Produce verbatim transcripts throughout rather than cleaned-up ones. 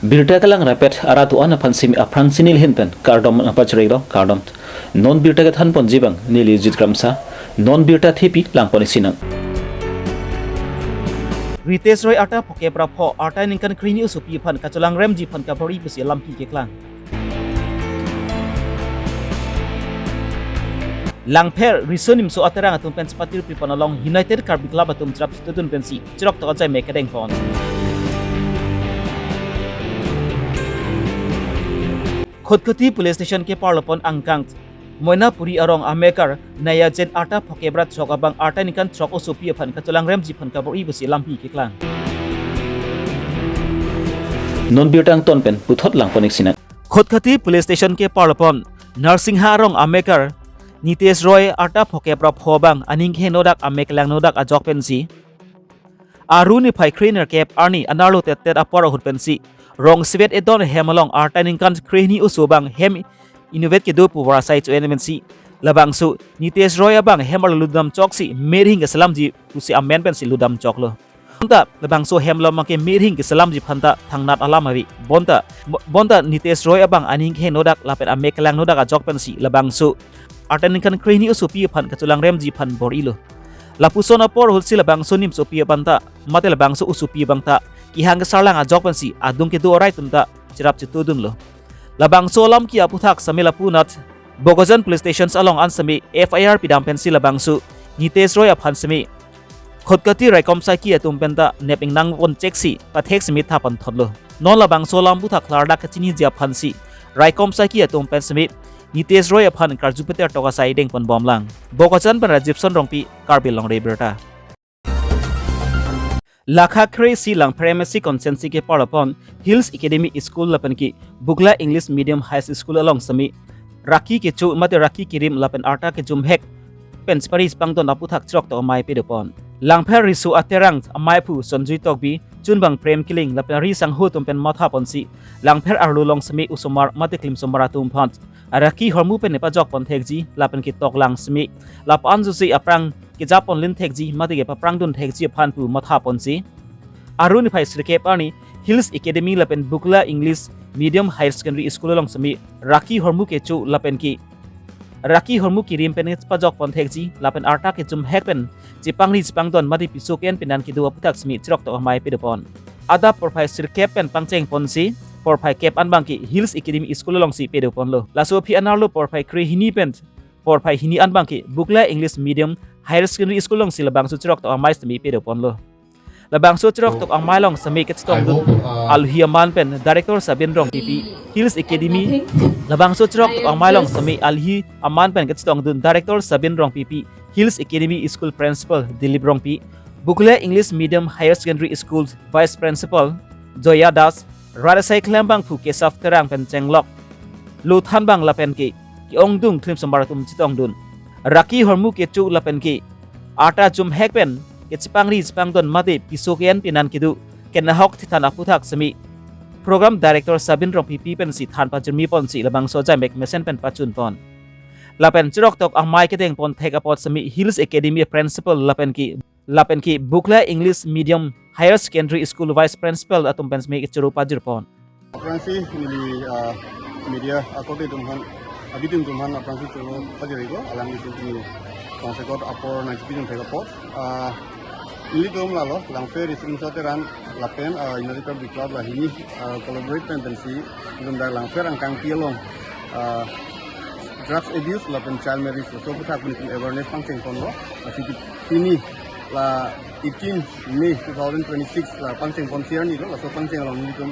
Birta kelang rapet arat do-an aphan simi aphrang si neli ahin pen kardom nangpachirilo, kardom. Non birta kethan ponji abang neli Jit Kramsa, non birta thepi lang pon-ik sinang. Nitesh Roy arta phokep ra pho, arta ningkan krehini osopi aphan kachelangremji aphan kabor-i pusi alampi keklang. Langpher riso nimso aterang atum pen chepatiri pon along United Karbi Club atum cherap chitudun pensi chiroktok ajai mek kedeng pon. Khatkhati Police Station keparlo pon angkang Moinapuri arong amekar Nayajen arta phokep ra throk abang arta ningkan throk osopi aphan kachelangremji aphan kabor-i pusi lampi keklang. Non birta angton pen puthot lang pon-ik sinang. Khatkhati Police Station keparlo pon Narsingha arong amekar Nitesh Roy arta phokep ra pho abang aning kehingno dak amek kelangno dak ajok pensi aru niphai kre nerkep arni anerlo tettet apor ahut pensi rong sevet edon hem along arta ningkan krehini oso abang hem inutvet kedo pu vara sai cho-en pensi labangso Nitesh Roy abang hem arlo lutdam choksi merhing keselamji pusi amen pensi lutdam choklo. Bonta labangso hem along ke merhing keselamji aphanta thangnat alam ave. Bonta, bonta Nitesh Roy abang aning kehingno dak lapen amek kelangno dak ajok pensi labangso arta ningkan krehini osopi aphan kachelangremji aphan bor-ilo. Lapuson apor ahutsi labangso nimsopi aphanta mate labangso osopi abangta kehang kesarlang ajok pensi adung kedo arai atumta cherap chitudunlo. Labangso alam ke aputhak semi lapu anat Bokajan Police Station along an semi F I R pidam pensi labangso Nitesh Roy aphan semi Khatkhati raikom saiki atum penta nep ingnang pon cheksi pathek simi tha pon thotlo. Non labangso alam aputhak klardak kachiniji aphansi raikom saiki atum pen simi Nitesh Roy aphan karju peter tok asai deng pon bomlang. Bokajan pen Rajibson Rongpi, Karbi Longri Abirta. Lakha kre-isi Langpher M A C constituency keparlo pon Hills Academy School lapen ke Bukla English Medium High School along semi raki kecho mate raki kerim lapen arta kejumhek pen chepari chepangdon aputhak chiroktok amei pado pon. Langpher riso aterang ameiphu Sanjay Tokbi, chunbang Prem Killing lapen ari sangho atum pen matha ponsi Langpher arlo along semi osomar mate klimsomar atum aphan raki hormu pen nepajok pon thekji lapen ketok lang semi lapu-an josi aphrang kejap pon lin thekji mate kepaprang dun thekji aphan pu matha ponsi aru niphai sirkep arni Hills Academy lapen Bukla English Medium Higher Secondary School along semi raki hormu kecho lapen ke raki hormu kerim pen pajok pon thekji lapen arta kejumhek pen chepangri chepangdon mate piso ke-en penan kedo aputhak semi chiroktok amei pado pon. Adap porphai sirkep pen pangcheng ponsi porphai kep an abangke Hills Academy School alongsi pado ponlo. Laso aphi anerlo porphai krehini pen porphai hini an abangke Bukla English Medium Higher Secondary School alongsi labangso chiroktok amei semi pado ponlo. Labangso chiroktok amei along semi kachetongdun alohi aman pen Director Sabin Rongpipi, Hills Academy. Labangso chiroktok amei along semi alohi aman pen kachetongdun Director Sabin Rongpipi, Hills Academy School Principal Dilip Rongpi, Bukla English Medium Higher Secondary School Vice Principal Joya Das, rat asai klembangphu Kesaf Terang pen chenglok lothan abang lapen ke ke-ongdung klimsomar atum chetongdun. Raki hormu kecho lapen ke arta jumhek pen kechepangri chepangdon mate piso ke-en penan kedo kenahok thethan aputhak semi Program Director Sabin Rongpipi pensi than pajirmi ponsi labangso ajai mek mesen pen pachun pon. Lapen chiroktok amei kedeng pon thek apot semi Hills Academy Principal lapen ke lapen ke Bukla English Medium Higher Secondary School Vice Principal atum pen semi choro pajir pon. Aphrangsi neli, ah, media akorte atum aphan, abiding atum aphan aphrangsi choro pajiriko, alanglitum pini tongsekot apor nangchipidun thek apot. Ah, nelitum lalo, Langpher riso nimso aterang lapen, ah, United Karbi Club lahini, ah, collaborate pen pensi, nelitum dak Langpher angkangpi along, ah, drugs abuse lapen child marriage laso aputhak nelitum awareness pangcheng ponlo. Lasi pini la eighteen May two thousand twenty-six la pangcheng ponsi arnilo, laso pangcheng along nelitum,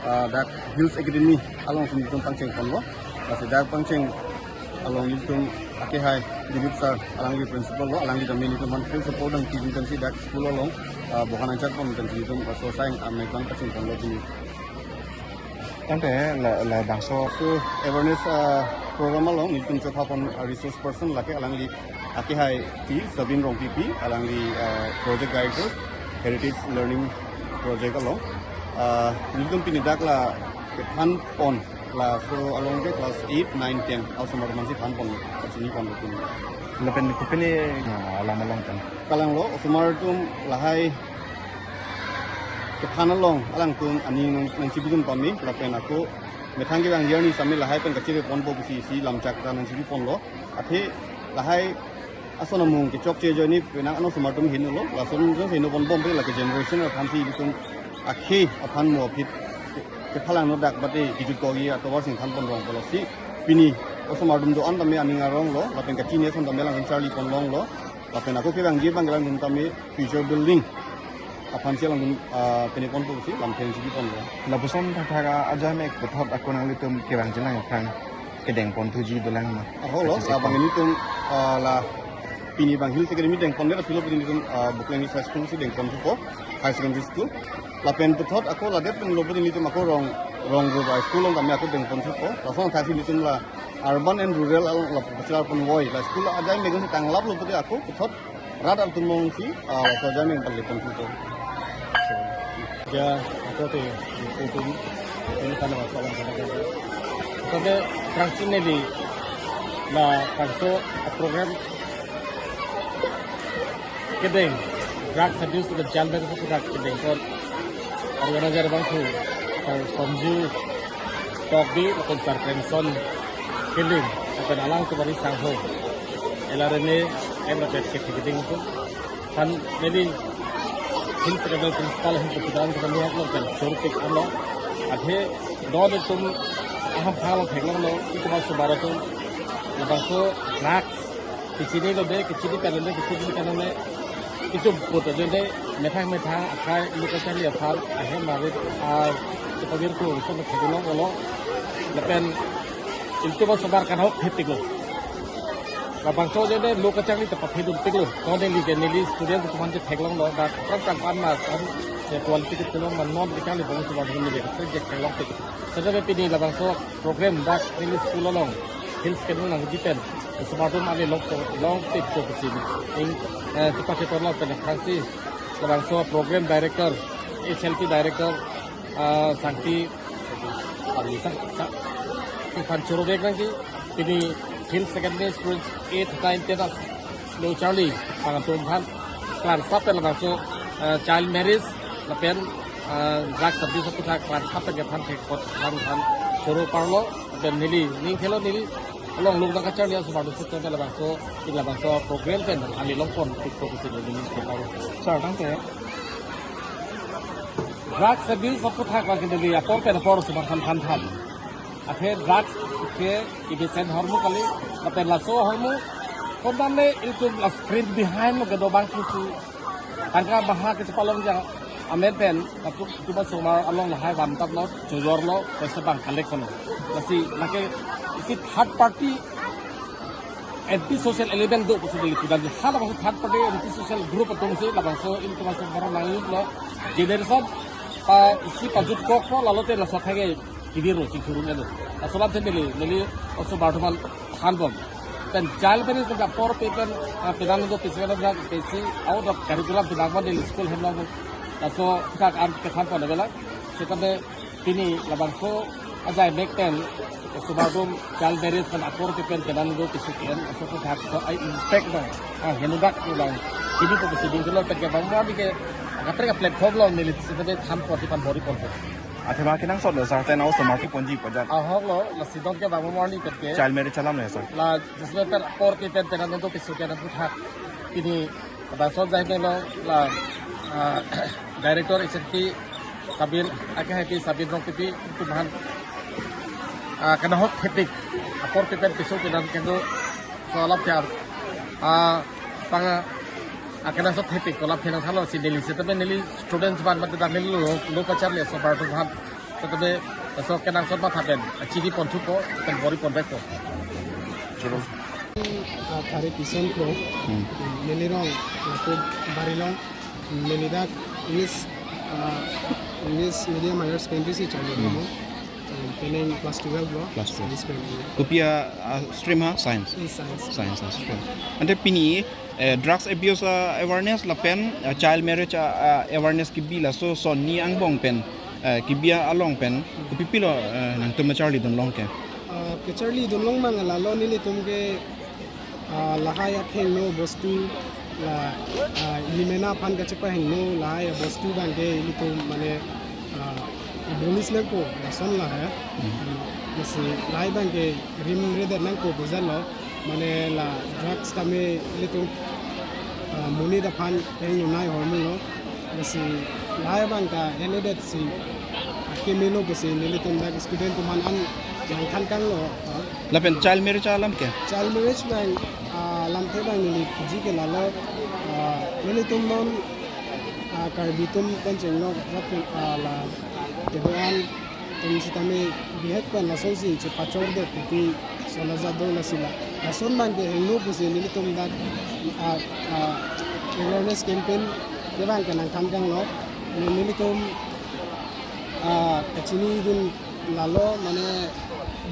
ah, dak Hills Academy alongsi nelitum pangcheng ponlo. Lasi dak pangcheng along nelitum akehai Dilip sir, alangli principal lo, alangli kami nelitum aphan full support nangpidun pensi dak school along, ah, bohan ajak pon pensi nelitum, ah, laso asai amek abang pachun ponlo pini. Tangte la, labangso. So awareness, ah, program along nelitum chotha pon, ah, resource person lake alangli akehai P Sabin Rongpipi, alangli, ah, project director, Heritage Learning Project along. Ah, nelitum pini dak la kethan pon, laso along ke class eight, nine, ten, osomar atum aphansi than pon, pachini pon pini. Lapen kopine, ah, alam along pen. Kalanglo, osomar atum lahai Kethan along alangtum aning nang, nangchibidun pame, lapen ako methang kevangji arni sami lahai pen kachiri ponpo pusi isi lamchak ta nangchibi ponlo. Athe lahai ason amung kechokche ajoine penang anosomar atum hingno lo, lason jongsi hingno ponbom pe lake generation aphan si ilitum akhei aphan mo aphi ke, kephalang nodak bate kijut kogi atovar sing than pon rong polo si pini osomar atum do-an tame aning arong lo, lapen kachini ason tame alangtum charli pon long lo, lapen ako kevangji abang alangtum tame future building aphan si alangtum, ah, pini ponpo si lamthe chibi ponlo. Lapuson thakthak ajai mek puthot ako nanglitum kevangji lang aphan kedeng ponthuji dolang ma? Ahok lo, Kachisi labang pon. Ilitum, ah, la pini abang Hill Secondary deng pondet aphi lo pini ilitum, ah, Bokalling High School si deng ponthupo, High Secondary School. Lapen puthot ako ladet pen lo pini ilitum ako Rong, Rong Group High School along tame ako deng ponthupo. Lason athak si ilitum la urban and rural along la pachelar ponvoi. La school ajai mek si tanglap lo pute ako puthot rat atum along si, ah, laso ajai mek pale ponthupo. Ya, ako te, itu, ini kan masalah kan. Tapi aphrangsi neli labangso program kedeng, drugs abuse lapen child marriage aputhak kedeng apot organizer abangphu, Sir Sonju Tokbi lapen Sir Premson Killing lapen alangtum ari sangho, L R M A, M R T F kedeng apot. Aphan neli Hill Secondary Principal ahin kechidan kedo lo pen chorpik anlo. Athe don itum ahamphang along theklonglo, itum osomar atum labangso drugs kechini lo de, kechini pen lo de, kechini pen lo de. Itum puthot ajoine methang methang akhai lo kacharli aphan ahem marit a chepavir ko so me theklo olo. Lapen itum osomar kanghok thepiklo. Labangso ajoine lo kacharli ta paphedun piklo. Ko neli ke neli student atum aphan chetheklonglo, dak aphrang tang pan ma kan se quality ke tulong ma non kacharli bang osomar atum neli ke theklong pik. Seta pini labangso program dak neli school along Hill Secondary nangji pen osomar atum ale longpo, longpikpo pusi in, eh, chepachetor lo pen aphrangsi labangso program director, H L P director, ah, Sangti, Sang, Sang, Sangpan choro vek nangji, pini Hill Secondary students eight, nine, ten as lo charli abang atum aphan klangsap pen labangso, eh, child marriage lapen, eh, drugs abuse aputhak klangsap pen kethan thek apot aphan choro parlo, lapen neli ning thelo neli along lung nangkacharli aso baru sukte labangso, in labangso program pen ale longponpikpo pusi neli ning thelo. Sir, tangte. Drugs abuse aputhak lake neli apor pen apor osomar aphan than than. Athe drugs ke innocent ahormu kali, lapen laso ahormu konatne itum la screen behind lo kedo abangphu si tangka baha kechepalongji amen pen, lapu itum osomar along lahai vantap lo, chojor lo, paisa abang collect lo. Lasi lake isi third party anti social element do pusi neli pudamji. Halabangso third party anti social group atum si labangso itum osomar nang-use lo. Generation pa isi pajutkokpo, lalote laso athak ke kibiro chingthurung elo. Laso alamthe neli, neli osomar atum aphan thanbom. Pen child marriage pen apor pe pen, ah, penang do pisi penang do pisi out of curriculum penang ma neli school hem long. Laso athak an kethanpon avela. Seta pini labangso ajai mek pen osomar atum child marriage pen apor pe pen penang do pisi pen, laso athak so ai impact do. Ah, henodak pulang. Chinipo pusi dinglo pen ke bang ma ke kaprek platform lo neli seta thanpon ti pan bori ponpo. Athema kenangsot lo sir, ten osomar keponji pajat. Ahok lo, lasi don ke bang morning pen ke. Child marriage alam lo sir. La jisme pen apor pe pen penang do pisi penang aputhak. Pini labangso ajai mek lo la, ah, director H L P Sabin, ake hai pi Sabin Rongpipi atum aphan, ah, kanghok thepik apor pe pen piso penang kedo so alap char, ah, panga, ah, kenangsot thepik kolap kenangsot lo si neli seta pini neli students aphan mate dak neli lo, lo kacharli osomar atum aphan seta pini so kenangsot matha pen chini ponthupo, pen bori ponvekpo. Choro. Ah, Thari Tison Kro, Hmm. Neli rong, lapu Barilong, neli dak English, ah, English medium higher secondary si charli Hmm. mo. Pini class twelve lo. Class twelve. Science stream. Kopi a, ah, stream ha? Science. In science. Science, ah, stream. Ante pini, eh, drugs abuse, ah, awareness lapen, ah, child marriage, ah, ah, awareness kebi laso sonni angbong pen, eh, kebi along pen, kopi pilo, eh, nangtum charlidun long ke? Ah, kacharlidun long mang lalo nelitum ke, ah, lahai athengno bostu la, ah, ili mena aphan kachepahingno lahai abostu abangke ilitum mane, ah, abolish nangpo lason lahai. Lasi lahai abangke rimredet nangpo pu jalo, mane la drugs tame ilitum, ah, monit aphan kehingno nai ahormu lo. Lasi lahai abang ta enedet si akemelo pusi nelitum dak student atum aphan an nangthan kanglo, ah. Lapen child marriage alam ke? Child marriage abang, ah, lamthe abang neli puji ke lalo, ah, nelitum non, ah, Karbi atum pen chenglok jat pen, ah, la kedo-an atum sitame bihek pen lasonsi chepachordet titi sona jat do lasi la. Lason abangke hingno pusi nelitum dak, ah, ah, awareness campaign ke abangke nangthan kanglo. Nelitum, ah, kachinidun lalo mane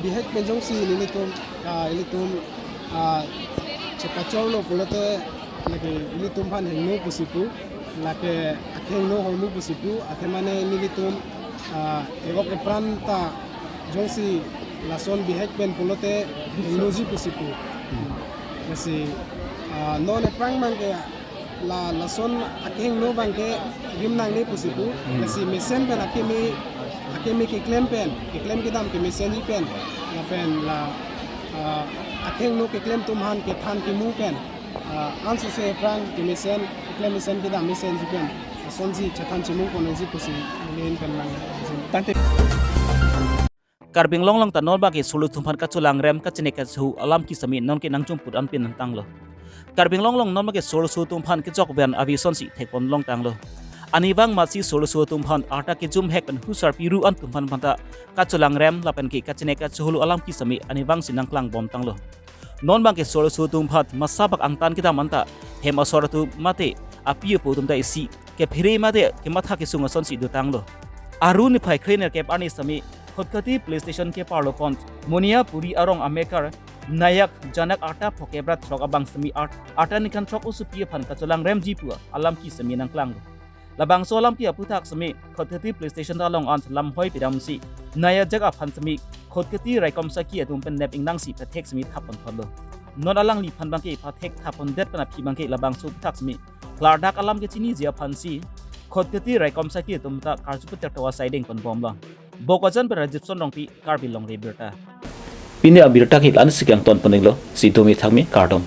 bihek pen jongsi nelitum, ah, ilitum, ah, chepachorlo pulote lake ilitum aphan hingno pusi pu, lake akehingno ahormu pusi pu, athe mane nelitum, ah, evok epran ta jongsi lason bihek pen pulote hingnoji pusi pu. Lasi, ah, non epran abangke la lason akehingno abangke rim nangne pusi pu. Lasi mesen pen akeme, akeme keklem pen, keklem kedam kemesenji pen, lapen la, ah, akehingno keklem atum aphan kethan kemu pen, ah, ansose aphrang kemesen, keklem mesen kedam mesenji pen, lasonsi chethan chemung ponji pusi neli pen lang. Tangte. Karbi Anglong along ta non abangke solo atum aphan kacholangrem kachine kachohu alam kisami nonke nangjumput anpin nangtanglo. Karbi Anglong along non abangke solo atum aphan kechok ven avi asonsi thekpon longtanglo. Anivang masi solo atum aphan arta kejum hek pen husar piru an atum aphan phanta kacholangrem lapen ke kachine kachohu alam kisami anivangsi nangklangbomtanglo. Non abangke solo atum aphan masabak angtan kedam anta hem asor atum mate api apo atum ta isi kephere mate kematha kesung asonsi dotanglo. Aru niphai kre nerkep arni sami Khatkhati police station keparlo pon Moniyapuri arong amekar Nayak Janak arta phokep ra throk abang sami art arta ningkan throk osopi aphan kacholangremji pu alam kisami nangklanglo. Labangso alampi aputhak sami Khatkhati police station ta along an lamhoi pidamsi Nayak Janak aphan sami Khatkhati raikom saki atum pen nep ingnangsi pathek sami thapon thotlo. Non alangliphan abangke pathek thapon det pen aphi abangke labangso aputhak sami klardak alam kechiniji aphansi Khatkhati raikom saki atum ta karju peter towa saideng ponbomlo. Bokajan pen Rajibson Rongpi, Karbi Longri Abirta. Pini abirta ke la-ansi kangton poninglo, si dumi thakmi kardom.